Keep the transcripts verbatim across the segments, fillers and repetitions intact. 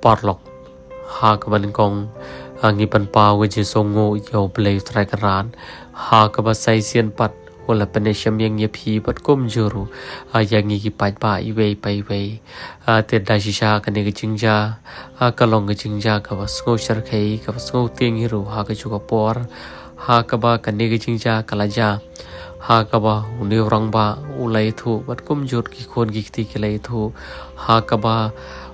paralok. Ha kaba nyngkong, ah, ngi pynpaw ka jingsngewnguh ïa U Blei U Trai Kynrad. Ha kaba sa shisien pat u la pynïashem ïa ngi ïa phi bad kumjuh ruh, ah, ïa ngi ki paidbah iwei pa iwei. Ah, te da shisha kane ka jingjia, ah, ka long ka jingjia kaba sngewshyrkhei, kaba sngewtieng hi ruh ha kajuh ka por. Ha kaba kane ka jingjia ka la jia, ha kaba une u rangbah u la ïathuh bad kumjuh ki khun ki kti ki la ïathuh. Ha kaba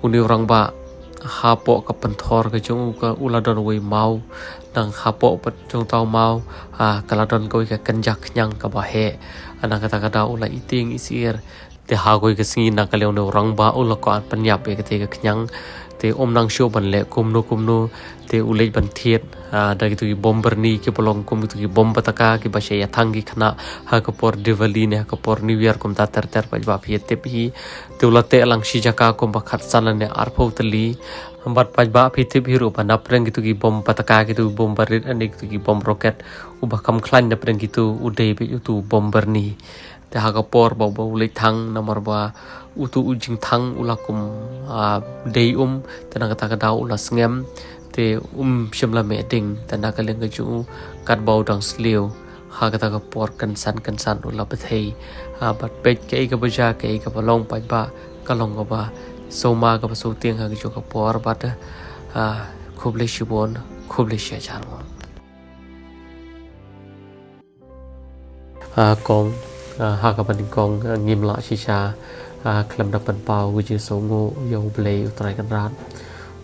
une u rangbah hapoh ka pynthor ka jong u ka u la don uwei u maw, nang hapoh pat jong uta u maw, ah, ka la don kawei ka kynja khñiang kaba heh. Ah, nang kata ka daw u la itieng isyier. Te ha kawei ka sngi na ka liang une u rangbah u la kwah pynïap ïa kata ka khñiang. Te um nang shuh ban leh kumno kumno, te u leit ban thied, ah, da kitu ki bom byrni kiba long kum kitu ki bom bataka kiba shu ïathang ki khynnah ha ka por Diwali ne ha ka por New Year kumta ter ter, paidbah phi tip hi. Te u la teh lang shi jaka kumba khatsan lane arphew tylli. Bad paidbah phi tip hi ruh ba na pdeng kitu ki bom bataka, kitu ki bom barit, ane kitu ki bom roket, uba kham khlaiñ na pdeng kitu u dei beit utu u bom byrni. Te ha ka por ba, ba u leit thang, namar ba utu u jingthang u la kum, ah, dei um, te na kata ka daw u la sngem, te um shym la meh ding, te na ka liang ka jong u katba u dang sliew ha kata ka por kynsan kynsan u la bthei. Ah, bad peit kaei kaba jia, kaei kaba long paidbah, ka long kaba sngewma kaba sngewtieng ha kajuh ka por bad, ah, khublei shibun, khublei shihajar nguh. Ah, kong, ah, ha kaba nyngkong, ah, ngim lah shisha, ah, khlem da pynpaw ka jingsngewnguh ïa U Blei U Trai Kynrad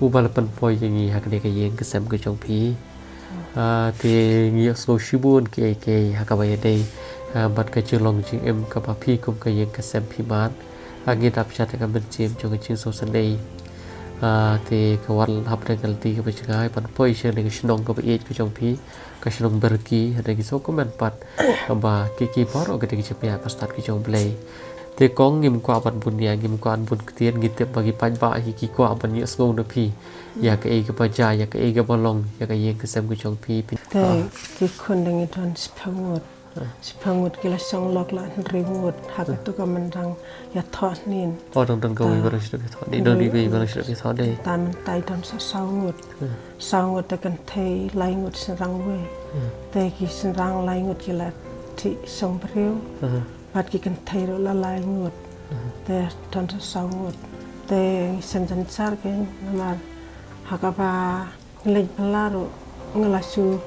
uba la pynpoi ïa ngi ha kane ka ïing ka sem ka jong phi. Ah, te ngi ïohsngew shibun kiei kiei ha kaba ïadei, ah, bad ka jinglong jingim kaba phi kum ka ïing ka sem phi mad. Ah, ngi dap sha ka mynsiem jong ka jingsngewsynei. Ah, te ka wan hapdeng ka lynti kaba jngai ban poi sha kane ka shnong kaba ïeit ka jong phi, ka shnong Berki, hynrei ngi sngewkmen pat ba ki, ki baroh ki dei ki jingpynïaid bad stad ki jong U Blei. Te kong, ngim kwah ban bun ïa, ngim kwah ban bun ktien, ngi tip ba ki paidbah hi ki kwah ban ïohsngew na phi ïa kaei kaba jia, ïa kaei kaba long ïa ka ïing ka sem ka jong phi. Te, ah, ki khun da ngi don shiphew ngut. Ah. Shiphew ngut ki la shong lok la hynriew ngut ha, ah, katu ka mynta ïathoh nin. Oh, dang don kawei, ah, ba dang shu ïathoh. Dei don iwei ba dang shu ïathoh dei. Te mynta don sa saw ngut. Ah. Saw ngut te kynthei lai ngut shynrang wei. Hmm. Te ki shynrang lai ngut ki la thiah shong briew. Hmm. Bad ki kynthei ruh la lai ngut. Hmm. Te don sa saw ngut. Te ngi sngewsynshar kein namar ha kaba ngi leit bylla ruh ngi la shu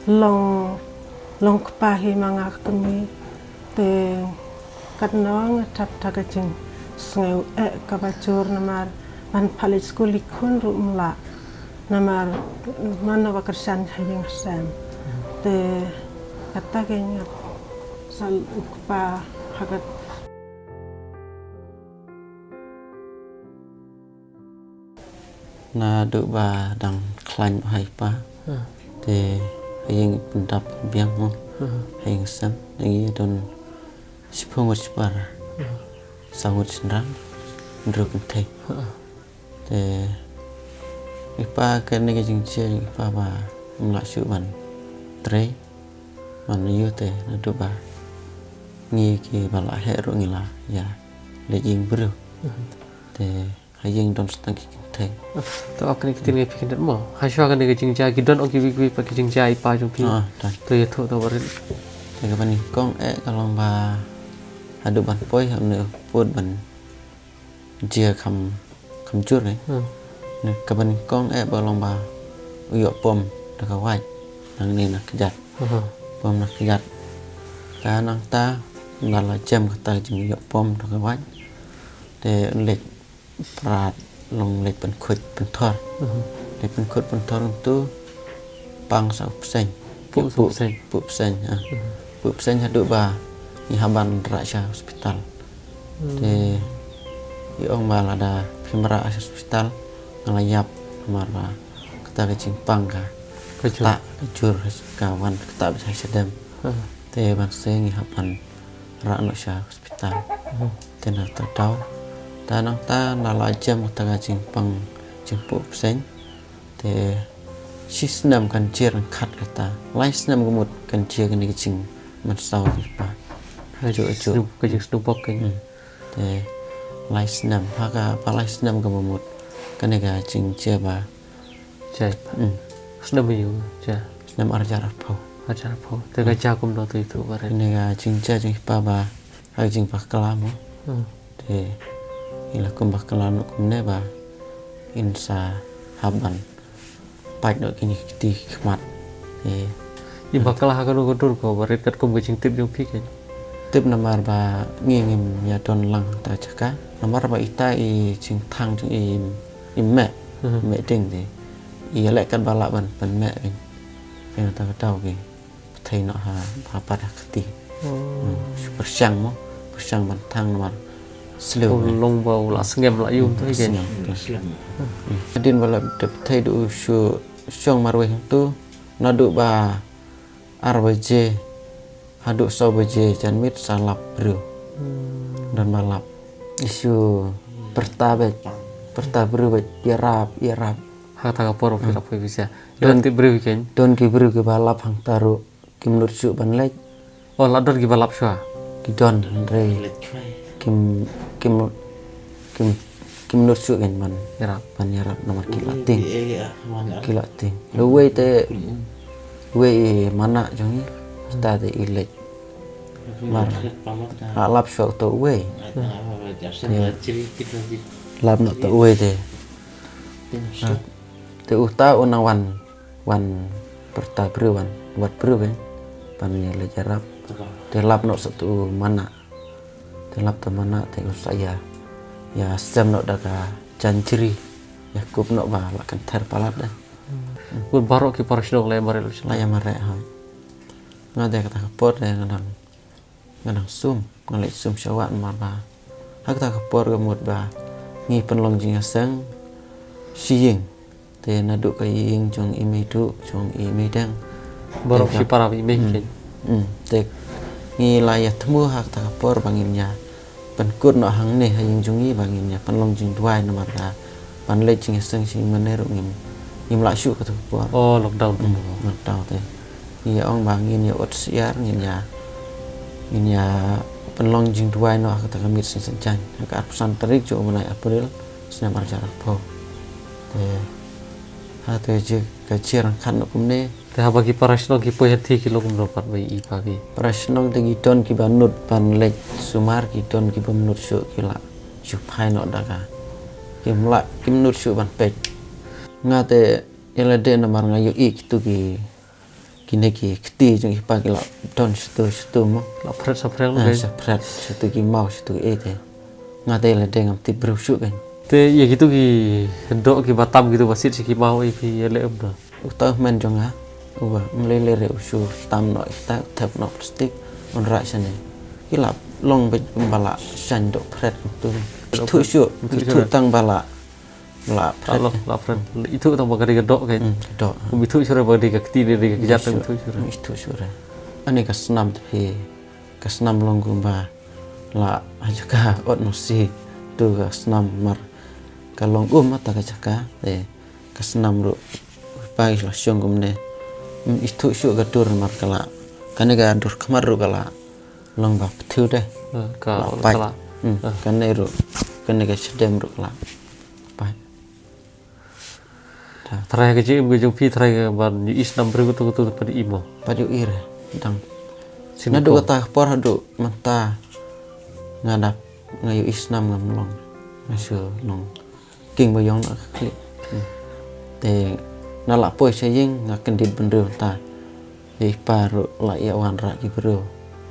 long, long kpa hi ma nga ka kmie. Te katno nga thap da ka jingsngew eh kaba jur namar ban phah leit skul ïa ki khun ruh ym lah. Namar mano ba kyrshan ha ïing ha sem. Te kata ka nga sa u kpa ha ka. Naduh ba dang khlaiñ ha i pa. Hmm. Te ha ïing i pyndap biang mo. Hmm. Ha ïing sem, ngi don shiphew ngut shipara. Hmm. Saw ngut shynrang, hynriew kynthei. Hmm. Te i pa, kane ka jingjia i pa ba ym lah shuh ban trei, ban ïoh, te naduh ba ngi kiba la heh ruh ngi la ïa leit ïing briew. Hmm. Te ha ïing don sa tang ki kynthei. To, kane ka ktien ngi phi kyndit mo. Hashwa kane ka jingjia ki don ong kiwei kiwei pat ki jingjia i pa jong phi. Ah, don. To ïathuh to barit. Te kaba nyngkong eh ka long ba haduh ban poi ha une u pud ban jia kham, kham jur eh. Hmm. Ne kaba nyngkong eh ba long ba u ïoh pom da ka wait nangne na kjat. Hmm. Pom na kjat. Ka nangta ynda la jem kata ka jingïoh pom da ka wait, te un leit prat, long leit pynkhuid pynthor. Mhm. Leit pynkhuid pynthor kumtu, pang sa u bseiñ. Puh sa u bseiñ. Puh bseiñ, ah. Mhm. Puh bseiñ haduh ba ngi hap ban rah sha hospital. Hmm. Te i ong ba lada phim rah sha hospital, nga la ïap, namar ba kata ka jingpang ka, ka jur, kata ka jur ka wan kata ba sha shadem. Hmm. Te ban se ngi hap ban rah noh sha hospital. Mhm. Te na kata ka daw, te nangta ynda la jem kata ka jingpang, jingpuh bseiñ, te shi snem kan jia ryngkat kata. Lai snem ka mut kan jia kane ka jingmynsaw jong i pa. Ka jing, ka jingsniew, ka jingsniew bok kan. Hmm. Te lai snem, ha kaba lai snem kaba mut, kane ka jingjia ba. Jia i pa. Hmm. Snem ïa u jia. Snem ar hajar arphew. Ar hajar arphew. Te ka jia kumno te ïathuh barit. Kane ka jingjia jong i pa ba ha ka jingbakla mo. Hmm. Te i la kum bakla noh kumne ba in sa hap ban pait noh kine ki kti ki khmat. Te i bakla ha kano ka dur ko barit katkum ka jingtip jong phi kein? Tip namar ba ngi ngim ïa don lang ha kata ka jaka. Namar ba ita i jingthang jong i im, im meh. Hmm. Meh ding te i ïaleh katba lah ban, ban meh kein. Te nga ta ka daw ki pyrthei noh ha, ha pat ha kti. Hmm, shu pyrshang mo, pyrshang ban thang namar slem. Oh, long ba u la sngem la ïum tu hi kein. Sngem, sngem. Hmm. Hadien ba la dep pyrthei du shu shong marwei hangtu, naduh ba ar baje haduh saw baje janmiet sa lap briew. Hmm. Don ba lap. I shu pyrta beit, pyrta briew beit, ïarap, ïarap. Ha kata ka por phi lap phi bisa. Don ki briew kein. Don ki briew kiba lap hangta ruh. Kim nud shuh ban leit. Oh, la don kiba lap shuwa. Ki don, hynrei kim, kim, kim, kim nud shuh kein ban ïarap, ban ïarap namar ki la tieng. Ki la tieng. La uwei te, uwei i mana jong i, kita te i leit. Mar la lap shuwa uto uwei. Te lap noh uto uwei te. Te uta u nang wan wan pyrta briew, wan wad briew kein ban ïa leit ïarap. Te lap noh sa uto u mana. Te lap uto u mana te u sa ïa, ïa sem noh da ka janjri. Ïa kup noh ba la kynther palat de. Hmm. Bun baroh ki para shnong la ïa mareh. La ïa mareh, ha. Nga de kata ka por de nga dang Nga dang sum, nga leit sum sha wah namar ba ha kata ka por ka mut ba ngi pynlong jingïaseng shi ïing. Te naduh ka ïing jong i Meiduh, jong i Meideng. Baroh shi para i Mei. Hmm. Te ngi la ïa thmu ha kata ka por ba ngin ïa pynkut noh hangne ha ïing jong ngi ba ngin ïa pynlong jingduwai namar ka ban leit jingïaseng shi ïing mane ruh ngim, ngim lah shuh kata ka por. Oh, lockdown. Hmm, lockdown te. Ngi ïa ong ba ngin ïa ot syiar, ngin ïa, ngin ïa pynlong jingduwai noh ha kata ka miet Sngi Saitjaiñ. Ha ka arphew san tarik jong u bnai April, snem ar hajar arphew. Te ha te jia ka jia ryngkat noh kumne. Te haba ki para shnong ki poi hangtei ki long kumno pat ba i pa ki? Para shnong te ki don kiba nud ban leit sumar, ki don kibym nud shuh ki la shu phai noh da ka. Kim lah, kim nud shuh ban peit. Nga te ïa lade namar nga ïohi kitu ki, kine ki kti jong i pa ki la don shatu shatu mo. La phret sa phret. Ah, sa phret shatu ki maw shatu ki ei te. Nga te ïa lade ngam tip briew shuh kein. Te ïa kitu ki doh kiba tam kitu ba sit sha ki maw ei phi ïa leh um da? Uta u kmen jong nga uba ym lei lei re u shu tam noh ita, thep noh plastik, un rah shane. Ki la long beit kumba la shaiñ doh phret tu. Ithuh shuh, ithuh tang ba la La phret. La phret. Ithuh tang ba ka dei ka doh kein. Hmm, ka doh. Kum ithuh shuh re ba ka dei ka kti, dei ka kjat, ithuh shuh re. Ithuh shuh re. Ani ka snam te phi, ka snam long kumba la ha jaka ot noh shi. Tu ka snam mar ka long um ata ka jaka. Te ka snam ruh pa ki la shong kumne. Hmm, ithuh shuh ka dur mar ka la. Kane ka dur khmat ruh ka la long ba pthiu de. Hmm, ka la pait. Hmm, kane ruh, kane ka shadem ruh ka la pait. Tharai ka jingim ka jong phi, tharai ka ban ïohi snam briew katu katu pat ïohi mo? Pat ïohi re dang. Naduh kata ka por haduh mynta nga dap nga ïohi snam ngam long. Nga shu long king ba ïong na ka khlieh. Hmm. Te nga la poi sha ïing nga kyndit bynriew mynta. Ïa i pa ruh la ïa wanrah ki briew.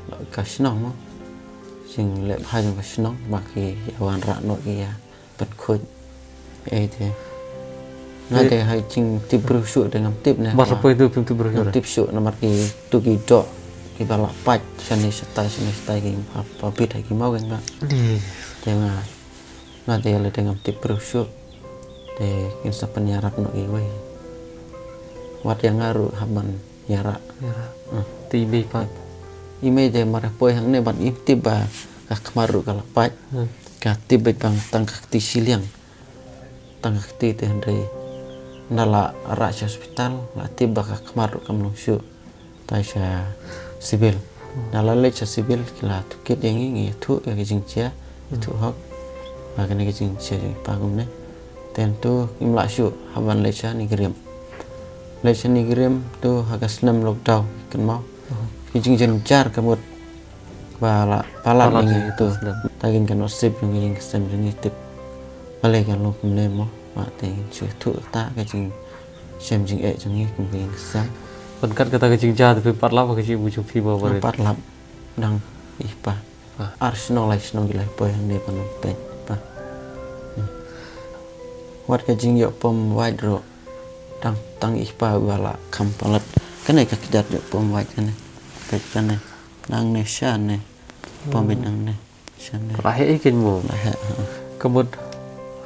La ka shnong mo. Jingleh bha jong ka shnong ba ki ïa wanrah noh ki ïa pynkhuid. Ei te. Nga dei ha jingtip briew shuh dei ngam tip ne. Ba sa poi tu phim tip briew shuh. Ngam tip shuh namar kitu ki doh kiba la pait shane shatai shane shatai ki pa, pa bit ha ki maw kein ba. Te nga, nga dei la dei ngam tip briew shuh. Te kin sa pynïarap noh iwei. Wat ïa nga ruh hap ban ïarap. Ïarap. Hmm. Te i mei pat? I mei te mar poi hangne ban im tip ba ka khmat ruh ka la pait. Hmm. Ka tip beit ba tang ka kti shiliang. Tang ka kti te hynrei nda la rah sha hospital la tip ba ka khmat ruh kam long shuh. Tai sha civil. Hmm. Nda la leit sha civil ki la tohkit ïa ngi, ngi ïathuh ïa ka jingjia, hmm, ïathuh hok. Ba kane ka jingjia jong i pa kumne. Te to ngim lah shuh hap ban leit sha Nongkrem. Leit sha Nongkrem to ha ka snem lockdown kynmaw. Ki jingjynjar ka mut ba la palat. Palat ngi ïa to. Snem. Ta ngin kan ot sip jong ngi, ka sem jong ngi tip. Balei kan long kumne mo. Ba te ngin shu thuh ta ka jingshem jingeh jong ngi kum ka ïing ka sem. Ban kat kata ka jingjia te phi pat lap ka jingim jong phi mo barit. Pat lap dang ih pa. Ah. Ar shnong lai shnong ki la poi hangne ban peit pa. Hmm. Wat ka jingïoh pom wait ruh. Dang tang ih pa ba la kham palat. Kane ka kjat ïoh pom wait kane. Peit kane. Nangne shane. Pom beit nangne. Shane. La heh ïa kein mo. La heh, ha. Ka mut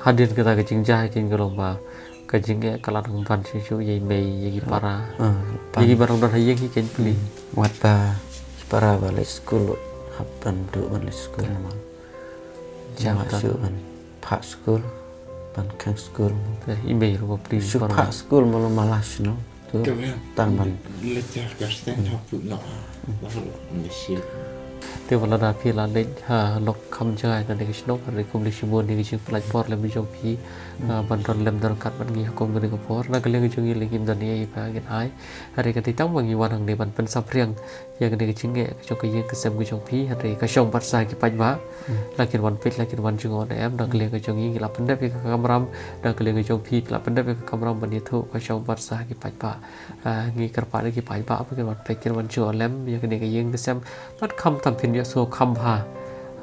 hadien kata ka jingjia ïa kein ka long ba ka jingeh ka la dang ban shuh shuh ïa i mei, ïa ki para. Ah, ïa ki ba dang don ha ïing hi kein pli. Hmm. Wat ba ki para ba leit skul, hap ban duh ban leit skul namar. Jia, jia ban phah skul, ban khang skul. Te i mei ruh ba pli. Shu para phah skul malu mala shnong. To, tang ban. Leit ka sten ha pu na. Te wat lada phi la leit ha lok kham jngai na ka shnong, hynrei khublei shibun ïa ka jingpynlait por lem jong phi, ah, ban don lem don kat bad ngi ha kum kane ka por. Na ka liang jong ngi lei ngim don ei ei ba ngin ai. Hynrei ka dei tang ba ngi wan hangne ban pynsaphriang ïa kane ka jingeh ka jong ka ïing ka sem ka jong phi, hynrei ka shong bad sa ki paidbah. Hmm. La kin wan peit, la kin wan jngoh ne em, na ka liang ka jong ngi ngi la pyndep ïa ka kamram, na ka liang ka jong phi la pyndep ïa ka kamram ban ïathuh ka shong bad sa ki paidbah. Ah, ngi kyrpad ïa ki paidbah ba kin wan peit, kin wan jngoh lem ïa kane ka ïing ka sem. Bad khamtam phin ïohsngew kham bha,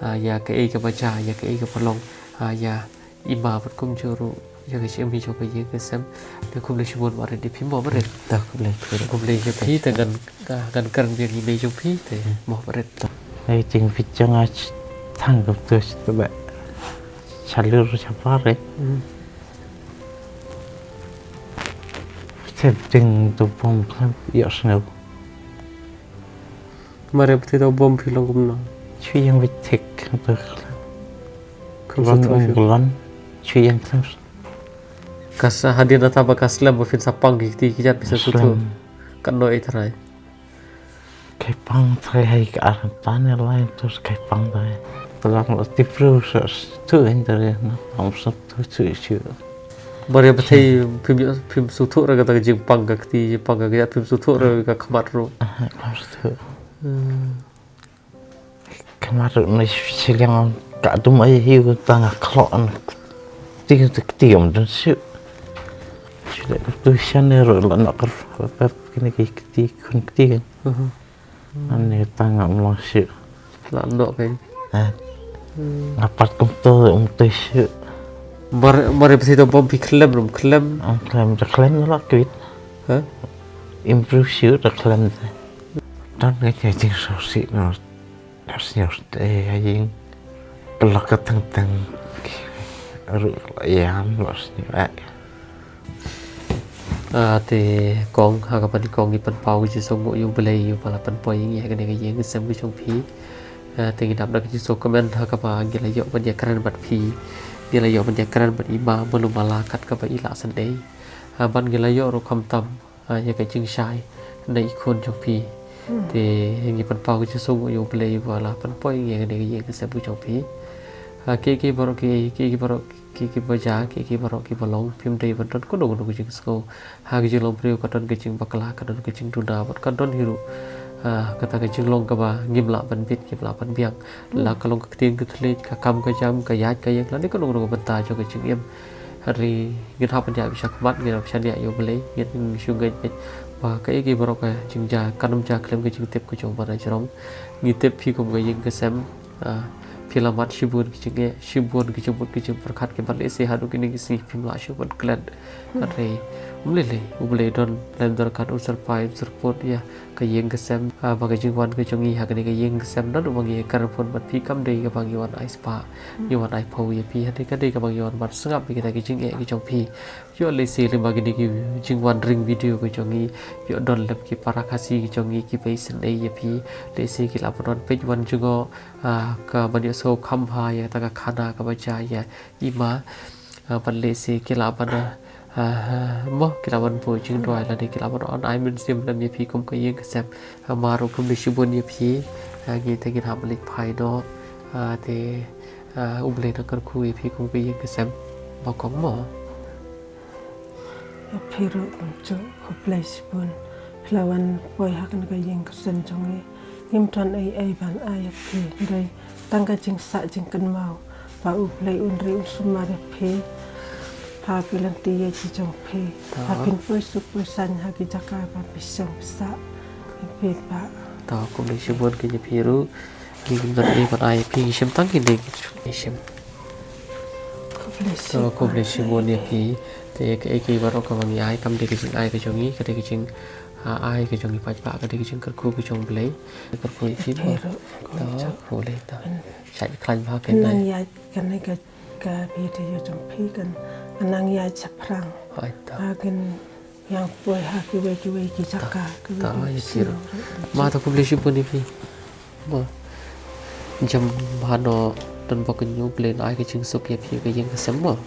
ah, ïa kaei kaba jia, ïa kaei kaba long, ah, ïa i ma bad kumjuh ruh ïa ka jingim jong ka ïing ka sem. Te khublei shibun barit ïa phi mo barit. To khublei, khublei. Khublei ïa phi te ngan, ah, ngan kren biang ïa i mei jong phi te mo barit. To. Ai jingpeit jong nga thang kumto sha ba. Sha lur sha pare. Hmm. Te ding to bom khlem ïohsngew. Mar ïa phi to bom phi long kumno? Shu ïeng beit thik to khlem. Kumno to shu? Shu ïeng khlem. Ka sa hadien nangta ba ka slem ba phin sa pang ki kti ki jait phi sa shu to. Slem. Katno ei trai. Kai pang trai hai ka ar tan ïa lai to kai pang trai. Trai la tip ruh sa tu ïa trai na pang sa tu tu shu. Mar ïa phi phim, phim sngewthuh ruh kata ka jingpang ka kti, jingpang ka kti phim sngewthuh ruh ka khmat ruh. Ah, khmat ruh. Hmm. Khmat ruh na shiliang ka dum ai hi ka tang ka khlok an. Kti kti kti am dun shu. Shu da tu shane ruh la na kar pep kine ki kti khun kti kan. Mhm. Ani tang ngam long shu. La nok kan. Eh. Hmm. Nga pat kumto um te shu. Mar, mar ïa phi to bom phi khlem ruh khlem. Ym khlem, da khlem la kwit. Ha? Improve shu da khlem te. Don ka jingsosi no. Sniaw te ha ïing. Ka lok ka teng teng. Ruh ïam la sniaw eh. Ah, te kong, ha kaba nyngkong ngi pynpaw ka jingsngewnguh ïa U Blei uba la pynpoi ïa ngi ha kane ka ïing ka sem ka jong phi. Ah, te ngi dap da ka jingsngew kmen ha kaba ngi la ïoh ban ïakren bad phi. Ngi la ïoh ban ïakren bad i ma Malu Mala kat kaba i la sngewdei. Ah, bad ngi la ïoh ruh khamtam, ah, ïa ka jingshai na i khun jong phi. Hmm. Te ngi pynpaw ka jingsngewnguh ïa U Blei uba la pynpoi ïa ngi ha kane ka ïing ka sem ka jong phi. Ah, kiei kiei baroh kiei, kiei kiei baroh kiei kiei ba jia, kiei kiei baroh kiei ba long, phim dei ban don kano kano ka jingsngew. Ha ka jinglong briew ka don ka jingbakla, ka don ka jingduna, bad ka don hi ruh, ah, kata ka jinglong kaba ngim lah ban bit, ngim lah ban biang. Hmm. La ka long ka ktien ka thylliej, ka kam ka jam, ka ïaid ka ïeng, lane kano kano ka bynta jong ka jingim. Hynrei ngin hap ban ïaid shakhmat, ngin hap shaniah ïa U Blei, ngin shu ngeit beit ba kaei kaei baroh ka jingjia kan ym jia khlem ka jingtip ka jong U Blei jrong. Ngi tip phi kum ka ïing ka sem, ah, phi la mad shibun ki jingeh, shibun ki jingmut ki jingpyrkhat kiba lehse haduh kine ki sngi phim lah shuh ban klet. Hmm. Hynrei um lei lei, U Blei don lem don kat, un syrpai, un syrpud ïa ka ïing ka sem, ah, ba ka jingwan ka jong ngi ha kane ka ïing ka sem don uba ngi ïakren phone bad phi kam dei kaba ngi wan ai spah, hmm, ngi wan ai phew ïa phi, hynrei ka dei kaba ngi wan ban sngap ïa kita ki jingeh ki jong phi. Ïoh lehse lyngba kine ki jingwan ring video ki jong ngi, ïoh don lem ki para Khasi ki jong ngi kiba isynei ïa phi, lehse ki lah ban wan peit wan jngoh, ah, ka ban ïohsngew kham bha ïa kata ka khana kaba jia ïa i ma. Ah, bad lehse ki lah ban, ah, ah, mo, ki lah ban buh jingduwai lane ki lah ban wan ai mynsiem lem ïa phi kum ka ïing ka sem. Ah, ma ruh khublei shibun ïa phi. Ah, ngi te ngin hap ban leit phai noh. Ah, te, ah, U Blei un kyrkhu ïa phi kum ka ïing ka sem, ba kong mo. Ïa phi ruh kumjuh, khublei shibun. Phi la wan poi ha kane ka ïing ka sem jong ngi. Ngim don ei ei ban ai ïa phi, hynrei tang ka jingsah jingkynmaw ba U Blei un ri un sumar ïa phi ha ki lynti ïa ki jong phi. Ba phin poi suk poi saiñ ha ki jaka ba phi shong phi sah. Ïa phi ba. To khublei shibun kine phi ruh. Ngi ngim don ei ban ai ïa phi, ngi shim tang kine, ngi shim. Khublei shibun. To khublei shibun ïa phi. Te kaei kaei baroh kaba ngi ai kam dei ka jingai ka jong ngi, ka dei ka jing, ah, ai ka jong ngi paidbah, ka dei ka jingkyrkhu ka jong U Blei. Kyrkhu ïa phi mo. To khublei to. Shait khlaiñ bha. Nang ïa kane ka, ka video jong phi kan, nang ïa shaphrang. Ai to. Ba kin ïa poi ha kiwei kiwei ki jaka, kiwei kiwei ki shnong. Ma to khublei shibun ïa phi. Ma. Jem bha noh, don bok ïa U Blei un ai ka jingsuk ïa phi ka ïing ka sem mo.